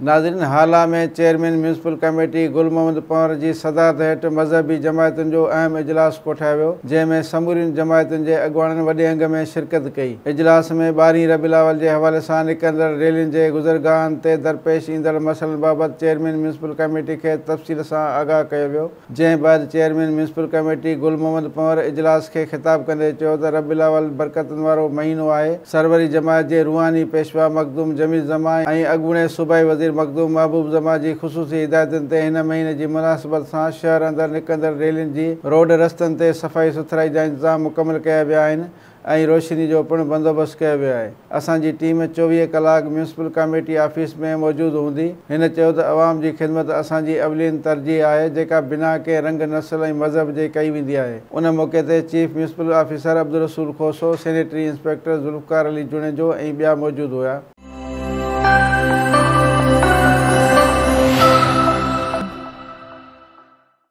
ناظرين Hala ۾ chairman municipal committee Gul Muhammad Panhwar جي صدارت هيٺ مذهبي جماعتن جو اهم اجلاس ڪوٺايو ويو، جنهن ۾ سمورين جماعتن جي اڳواڻن وڏي انگ ۾ شرڪت ڪئي. اجلاس ۾ ٻارهين ربيع الاول جي حوالي سان نڪرندڙ ريلين جي گذرگاهن تي درپيش ايندڙ مسئلن بابت چيئرمين ميونسپل ڪميٽي کي تفصيل سان آگاهه ڪيو ويو. جنهن بعد chairman municipal committee Gul Muhammad Panhwar اجلاس کي خطاب ڪندي چيو ته ربيع الاول برڪتن وارو مهينو آهي، سروري جماعت جي روحاني پيشوا مخدوم جميل زمان ۽ اڳوڻي صوبائي وزير مخدوم محبوب زمان جي خصوصي هدايتن تي هن مهيني جي مناسبت سان شهر اندر نڪرندڙ ريلين جي روڊ رستن تي صفائي سٿرائي جا انتظام مڪمل ڪيا ويا آهن ۽ روشني جو پڻ بندوبست ڪيو ويو آهي. اسان جي ٽيم 24 ڪلاڪ ميونسپل ڪاميٽي آفيس ۾ موجود هوندي. هن چيو ته عوام جي خدمت اسان جي اولين ترجيح آهي جيڪا بنا ڪنهن رنگ، نسل ۽ مذهب جي ڪئي ويندي آهي. ان موقعي تي chief municipal officer Abdul Rasool Khoso, sanitary inspector Zulfiqar Ali Junejo ۽ ٻيا موجود هيا.